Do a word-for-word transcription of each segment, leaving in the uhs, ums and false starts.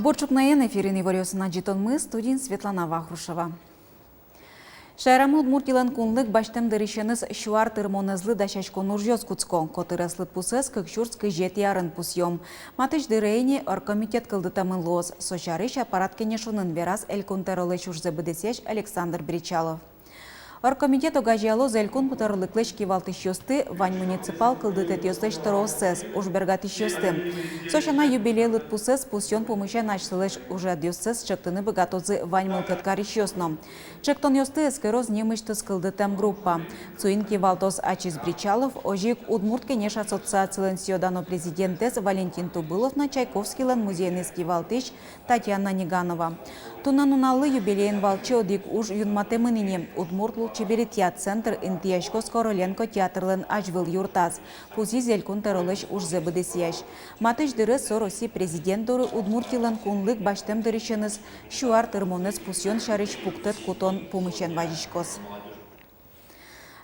Бур ӵукнаен! Эфирын иворъёсын адӟытонмы, студиын Светлана Вахрушева. Шаерамы Удмуртилэн кунлык басьтэм дырысеныз сю ар тырмонэзлы дасяськон ужъёс кутско. Котырес лыдпусэз кык сюрс кызетӥ арын пусъём. Матысь дыре ини оргкомитет кылдытэмын луоз. Со сярысь аппарат кенешонын вераз Элькун тӧролэсь ужзэ быдэсъясь Александр Бречалов. Оргкомитет огазеялоз Элькун тӧрлыклэсь кивалтӥсьёсты, вань муниципал кылдытэтъёслэсь тӧроосэз, ужбергатӥсьёсты. Со сяна, юбилей лыдпусэз пусъён пумысен асьсэлэсь ужрадъёссэс ӵектыны быгатозы вань мылкыд карисьёс но. Ӵектонъёсты эскероз нимысьтыз кылдытэм группа. Соин кивалтоз ачиз Бречалов, озьы ик Удмурт Кенеш ассоциацилэн сӥё-дано президентэз Валентин Тубылов но Чайковскийлэн музейеныз кивалтӥсь Татьяна Ниганова. Туннэ нуналлы юбилеен валче одӥг уж юнматэмын ини: удмурт лулчеберетъя центр интыяськоз Короленко театрлэн азьвыл юртаз, пусйиз Элькун тӧролэсь ужзэ быдэсъясь. Матысь дыре со Росси Президент доры Удмуртилэн кунлык басьтэм дырысеныз сю ар тырмонэз пусъён сярысь пуктэт кутон пумысен вазиськоз.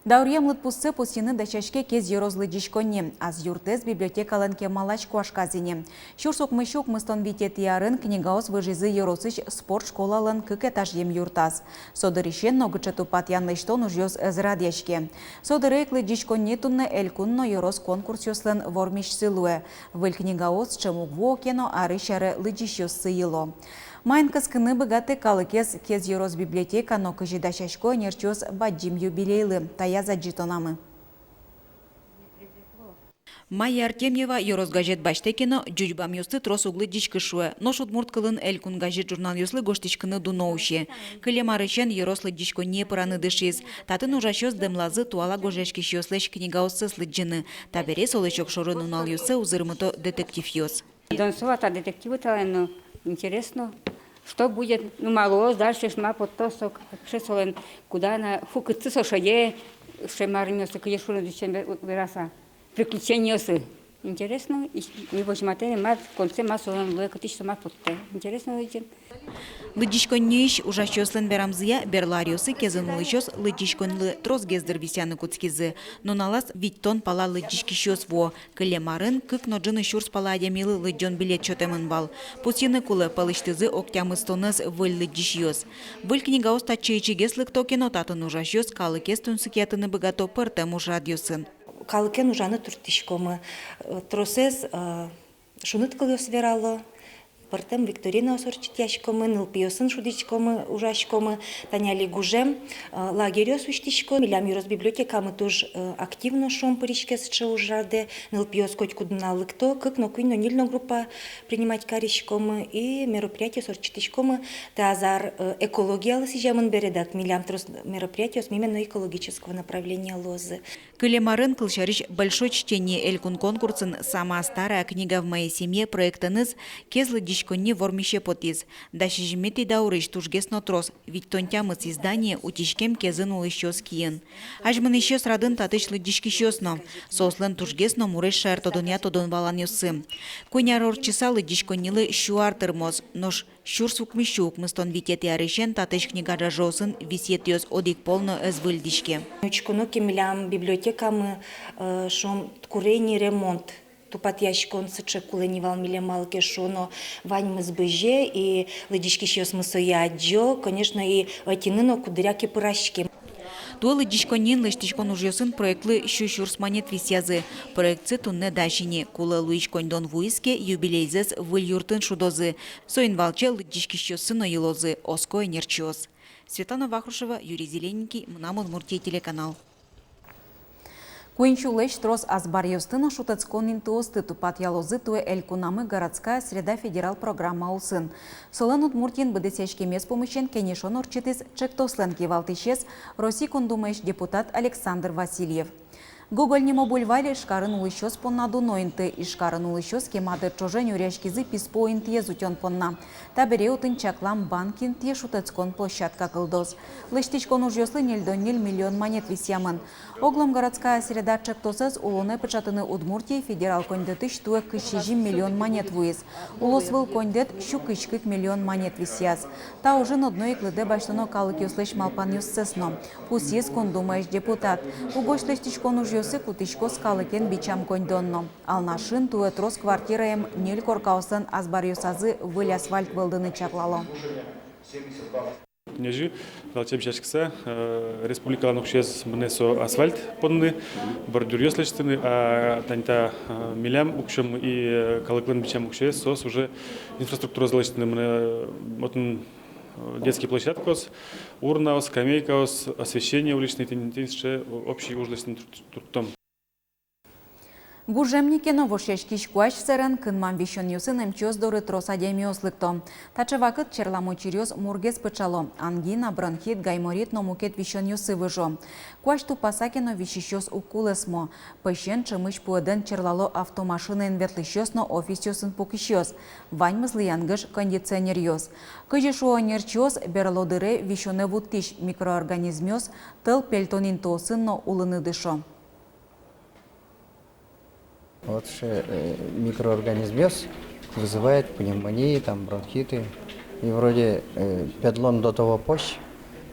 Дауръем лыдпуссэ пусйыны дасяське Кез ёрос лыдӟиськонни. Ас юртэз библиотекалэн кемалась куашказ ини. Сюрс укмыссю укмыстон витетӥ арын книгаос выжизы ёросысь спорт школалэн кык этажъем юртаз. Со дырысен нокыӵе тупатъян-лэсьтон ужъёс ӧз радъяське. Со дыре ик лыдӟиськонни туннэ элькун но ёрос конкурсъёслэн вормисьсы луэ. Выль книгаос ӵем уг вуо ке но, арысь аре лыдӟисьёссы йыло. Маин кыскыны быгатэ калыкез Кез ёрос библиотека но кызьы дасясько ӧнерчиос бадӟым юбилейлы, таяз адӟытонамы. Майя Артемьева ёрос газет басьтэ ке но, ӟуч бамъёсты трос уг лыдӟиськы, шуэ. Нош удмурт кылын элькун газет-журналъёслы гожтӥськыны дуно усе. Кылем арысен ёрос лыдӟиськонние пыраны дышиз. Татын ужасьёс дэмлазы туала гожъяськисьёслэсь книгаоссэс лыдӟыны. Табере солэсь огшоры нуналъёссэ узырмыто детективъёс. Донцова та детективы талэн но интересно, что будет, ну, ма луоз дальше, ма поттоз со, кыӵе солэн, куда она, фу, кытчы со шеде, шемармиосы, кызьы шуны дышем вераса, приключениосы. Интересно, и, и возьматэ, ма конце, ма солэн луэ, кытысь со ма поттэ. Интересно очень. Лыдӟиськонниысь ужасьёслэн верамзыя, берло аръёсы Кезын улӥсьёс лыдӟиськонлы тросгес дыр висъяны кутскизы. Нуналаз витьтон пала лыдӟиськисьёс вуо. Кылем арын кык но ӝыны сюрс пала адямилы лыдӟон билет сётэмын вал. Пусйыны кулэ, пӧлысьтызы ог тямыстонэз выль лыдӟисьёс. Выль книгаос татчы ичигес лыкто ке но, татын ужасьёс калыкез тунсыкъятыны быгато пӧртэм ужрадъёсын. Калыкен ужаны турттӥськомы, э, тросэз, э, шуныт кылъёс верало, пӧртэм викторинаос ортчытъяськомы, нылпиосын шудӥськомы, ужаськомы. Тани али гужем, э, лагерьёс усьтӥсько. Милям ёрос библиотекамы туж, э, активно, шуом, пыриське сыӵе ужрадэ. Нылпиос котькуд нунал лыкто, кык но, куинь но, ньыль но группа принимать кариськомы. И мероприятиос ортчытӥськомы. Та азар, э, экологиялы сӥземын бере, дак милям трос мероприятиос именно экологического направления луозы. Кылем арын, кылсярысь, «Большое чтение» элькун конкурсын «Самая старая книга в моей семье» проектэныз Кез лыдӟиськонни вормисе потӥз. Дас сизьыметӥ даурысь тужгес но трос, витьтон тямыс издание утиськем Кезын улӥсьёс киын. Азьмынӥсьёс радын татысь лыдӟиськисьёс но. Соослэн тужгес но муресь шаертодонъя тодон-валанъёссы. Куинь ар ортчыса лыдӟиськоннилы сю ар тырмоз, нош сюрс укмыссю укмыстон витетӥ арысен татысь книга ӝажыосын висъетъёс одӥг пол но ӧз выльдӥське. Учконо ке, милям библиотекамы, э, шуом, куре ини ремонт, тупатъяськон сыӵе кулэ ини вал милем, малы ке шуоно, ваньмыз бызе, и лыдӟиськисьёсмы сое адӟо, конечно, и ӧтьыны но куддыръя ке пыраське. Туэ лыдӟиськонниын лэсьтӥськон ужъёсын проектлы сю сюрс манет висъязы. Проектсы туннэ дась ини, кулэ луись коньдон вуиз ке, юбилейзэс выль юртын шудозы. Соин валче лыдӟиськисьёссы но йылозы, оско ӧнерчиос. Светлана Вахрушева, Юрий Зелененький, «Мынам Удмуртие» телеканал. Куинь сюлэсь трос азбаръёсты но шутэтскон интыосты тупатъялозы туэ элькунамы «Городская среда» федерал программа улсын. Солэн Удмуртиын быдэсъяськемез пумысен кенешон ортчытӥз ӵектослэн кивалтӥсез, Росси Кун Думаысь депутат Александр Васильев. Гоголь нимо бульвар Ижкарын улӥсьёс понна дуно инты. Ижкарын улӥсьёс кема дыр ӵоже нюръяськизы писпуо интыез утён понна. Табере отын чаклам банк интые шутэтскон площадка кылдоз. Лэсьтӥськон ужъёслы ньыльдон ньыль миллион манет висъямын. Оглом «Городская среда» ӵектосэз улонэ пыӵатыны Удмуртие федерал коньдэтысь туэ кызь сизьым миллион манет вуиз. Улосвыл коньдэт сю кызь кык миллион манет висъяз. Та ужын одно ик лыдэ басьтоно калыкъёслэсь малпанъёссэс но, пусйиз Кун Думаысь депутат. Угось лэсьтӥськон ужъёс Сы кутӥськоз калыкен бичам коньдон но. Алнашын туэ трос квартираем ньыль коркаослэн азбаръёсазы выль асфальт вӧлдыны чаклало. Нежи валче бичаськыса, э, республикалэн уксёез мынэ со асфальт понны, бордюръёс лэсьтыны, а тани та, э, милям уксём и, э, калыклэн бичам уксёез соос уже инфраструктуразэ лэсьтыны мынэ, э, отын, э, детский площадкаос, урнаос, скамейкаос, освещение уличный, тӥни, тӥни сыӵе общий уж лэсьтыны турт-, турттом. Гужем ни ке но вошъяськись куазь сэрен кынмам висёнъёсын эмчиос доры трос адямиос лыкто. Таӵе вакыт черламочыръёс мургес пыӵало, ангина, бронхит, гайморит но мукет висёнъёсы выжо. Куазь тупаса ке но, висисьёс уг кулэсмо. Пӧсен ӵемысь пуэдэн черлало автомашинаен ветлӥсьёс но офисъёсын пукисьёс. Ваньмызлы янгыш кондиционеръёс. Кызьы шуо ӧнерчиос, берло дыре висёнэ вуттӥсь микроорганизмъёс тӧл пельтон интыосын но улыны дышо. Вот же, э, микроорганизмъёс вызывает пневмонии, там, бронхиты. И вроде, э, педлон до того пӧсь,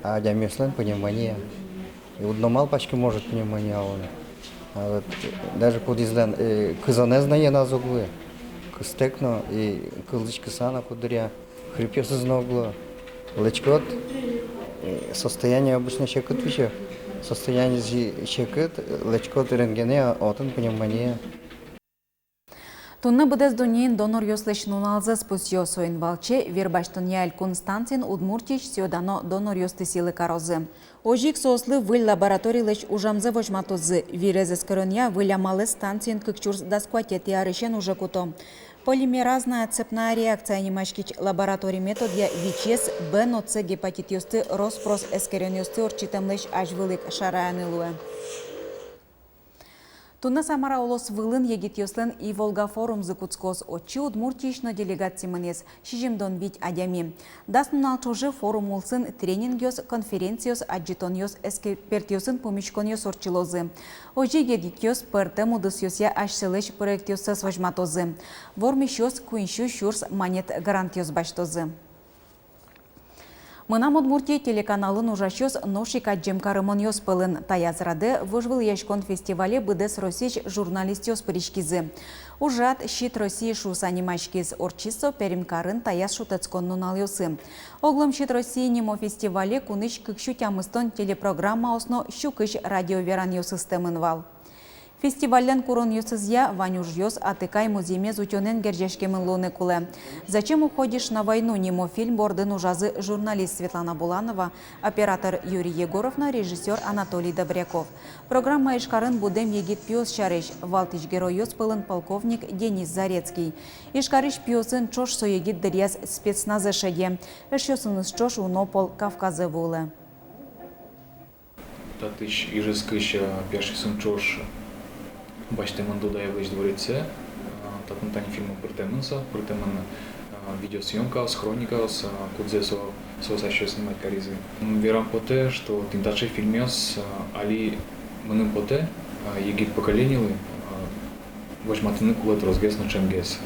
а адямиослэн пневмония. И уд но малпаськы, может пневмония луыны. А вот, э, даже кудӥзлэн, э, кызонэз но йӧназ уг луы. Кызтэк но, и кылзӥськыса но куддыръя. Хрипъёсыз но уг луы. Лэчкод, э, состояние обычно секыт висё. Состояние зи-, секыт, э, лэчкод рентгенэ, а отын пневмония. Туннэ быдэс дуннеын доноръёслэсь нуналзэс пусъё. Соин валче вир басьтонъя элькун станциын Удмуртиысь сӥё-дано доноръёсты сӥлы карозы. Озьы ик соослы выль лабораторилэсь ужамзэ возьматозы. Вирез эскеронъя выль амалэз станциын кык сюрс дас куатетӥ арысен уже куто. Полимеразная цепная реакция нимаськись лаборатори методъя ВИЧ-ез, Б но С гепатитъёсты рос-прос эскеронъёсты ортчытэмлэсь азьвыл ик шараяны луэ. Туннэ Самара улос вылын егитъёслэн «И Волга» форумзы кутскоз. Отчы Удмуртиысь но делегация мынэ сизьымдон вить адями. Дас нунал ӵоже форум улсын тренингъёс, конференциос, адӟытонъёс, экспертъёсын пумиськонъёс ортчылозы. Озьы ик егитъёс пӧртэм удысъёсъя асьсэлэсь проектъёссэс возьматозы. Вормисьёс куинь сю сюрс манет грантъёс басьтозы. «Мынам Удмуртие» телеканалын ужасьёс нош ик адӟем карымонъёс пӧлын. Таяз радэ вожвылъяськон фестивале быдэс Россиысь журналистъёс пыриськизы. Ужрад «Щит России» шуыса нимаськиз. Ортчиз со Пермь карын таяз шутэтскон нуналъёсы. Оглом «Щит России» нимо фестивале кунысь кык сю тямыстон телепрограммаос но сю кызь радиоверанъёс ыстэмын вал. Фестивальлэн куронъёсызъя вань ужъёс атыкай музъемез утёнэн герӟаськемын луыны кулэ. «Зачем уходишь на войну» нимо фильм бордын ужазы журналист Светлана Буланова, оператор Юрий Егоров но режиссёр Анатолий Добряков. Программа Ижкарын будэм егит пиос сярысь. Валтӥсь геройёс пӧлын полковник Денис Зарецкий. Ижкарысь пиосын ӵош со егит дыръяз спецназэ шеде. Эшъёсыныз ӵош уно пол Кавказэ вуылэ. Татысь Ижевскысь, а, пияшъёсын ӵош басьтэмын Дудаевлэсь дворецсэ. А, татын тани фильмын пыртэмын со, пыртэмын, а, видеосъёмкаос, хроникаос, а, кудзэ со, соос асьсэос снимать каризы. М, верам потэ, что тӥни таӵе фильмъёс, а, али мыным потэ, а, егит поколенилы, а, возьматыны кулэ тросгес но ӵемгес.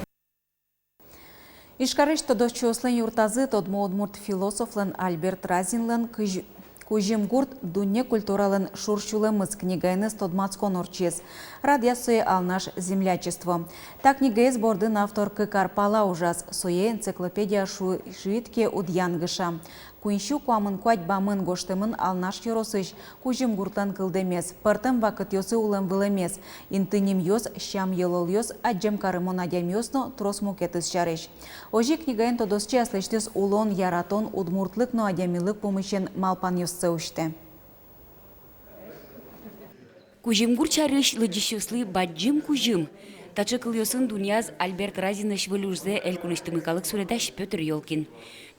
Ижкарысь тодосчиослэн юртазы тодмо удмурт философлэн Альберт Разинлэн кызь-, «Кузьым гурт — дунне культуралэн шур сюлэмыз» книгаеныз тодматскон ортчиз. Радъяз сое «Алнаш землячество». Та книгаез бордын автор кык ар пала ужаз. Сое энциклопедия шу-, шуид ке, уд янгыша. Куинь сю куамын куать бамын гожтэмын Алнаш ёросысь Кузьым гуртлэн кылдэмез, пӧртэм вакытъёсы улэм-вылэмез, инты нимъёс, сям-йылолъёс, адӟем карымон адямиос но трос мукетыз сярысь. Озьы ик книгаын тодосчи аслэсьтыз улон, яратон, удмуртлык но адямилык пумысен малпанъёссэ усьтэ. Кузьым гурт сярысь лыдӟисьёслы бадӟым кузьым. Таӵе кылъёсын дунъяз Альберт Разинлэсь выль ужзэ элькунысьтымы калык суредась Пётр Ёлкин.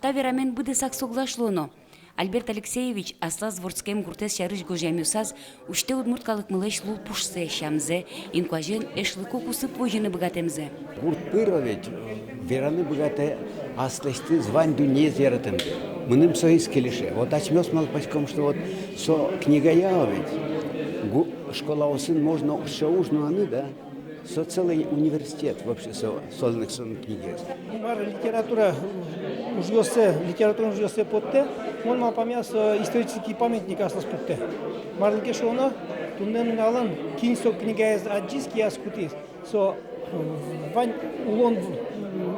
Та верамен быдэсак соглаш луоно. Альберт Алексеевич аслаз вордскем гуртэз сярысь гожъямъёсаз усьтэ удмурт калыкмылэсь лулпушсэ, сямзэ, инкуазен эшлыко кусып возьыны быгатэмзэ. Гурт пыр ведь, э, вераны быгатэ аслэсьтыз вань дуннеез яратэмзэ. Мыным соиз кельше. Вот асьмеос малпаськом, что вот со книгая ведь гу-, школаосын можно сыӵе уж нуыны, да? Со целый университет вообще со, солэн эксонын книгез. Мар литература ужъёссэ, литература ужъёссэ поттэ, мон малпамъя, со исторический памятник аслаз пуктэ. Марлы ке шуоно, Туннэ нуналын кин со книгаез адӟиз ке, ас кутӥз, со, э, вань улон,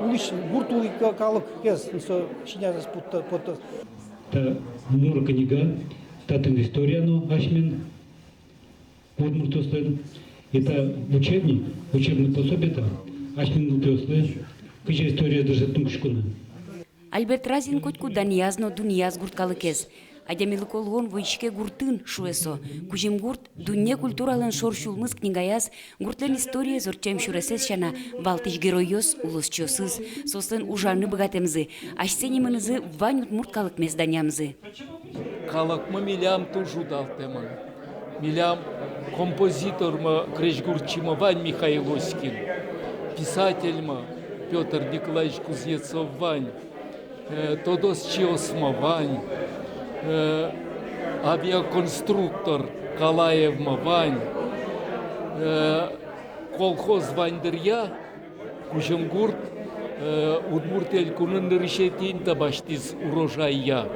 улӥсь, гурт улӥсь ка-, калыкез со синазэс потто-, поттоз. Та мур книга, татын история но асьмелэн, удмуртъёслэн. И та учебник, учебный пособие та асьмелэн удмуртъёслы, кызьы история дышетыны кутсконо. Альберт Разин котькуд данъяз но дунъяз гурт калыкез. Адямилыко луон возиське гуртын, шуэ со. Кузьымгурт «Дунне культуралэн шор сюлмыз» книгаяз гуртлэн историез, ортчем сюресэз сяна, валтӥсь геройёс, улосчиосыз, соослэн ужаны быгатэмзы, асьсэ нимынызы вань удмурт калыкмес данъямзы. Калыкмы милям туж удалтэмын. Милям композитормы, крезьгурчимы вань Михаил Оськин, писательмы Пётр Николаевич Кузнецов вань, э, тодосчиосмы вань, э, авиаконструктор Калаевмы вань, э, колхоз вань дыръя Кузьымгурт, э, Удмурт Элькунын нырысетӥ инты басьтӥз урожайя.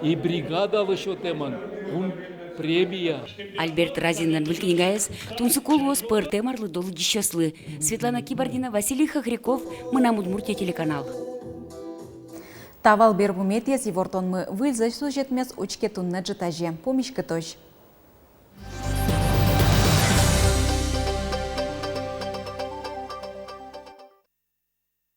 И бригадалы сётэмын кун премия. Альберт Разинлэн выль книгаез тунсыко луоз пӧртэм арлыдо лыдӟисьёслы. Светлана Кибардина, Василий Хохряков, «Мынам Удмуртие» телеканал. Та вал берпуметӥез ивортонмы. Выльзэ сюжетмес учке туннэ ӝытазе. Пумиськытозь.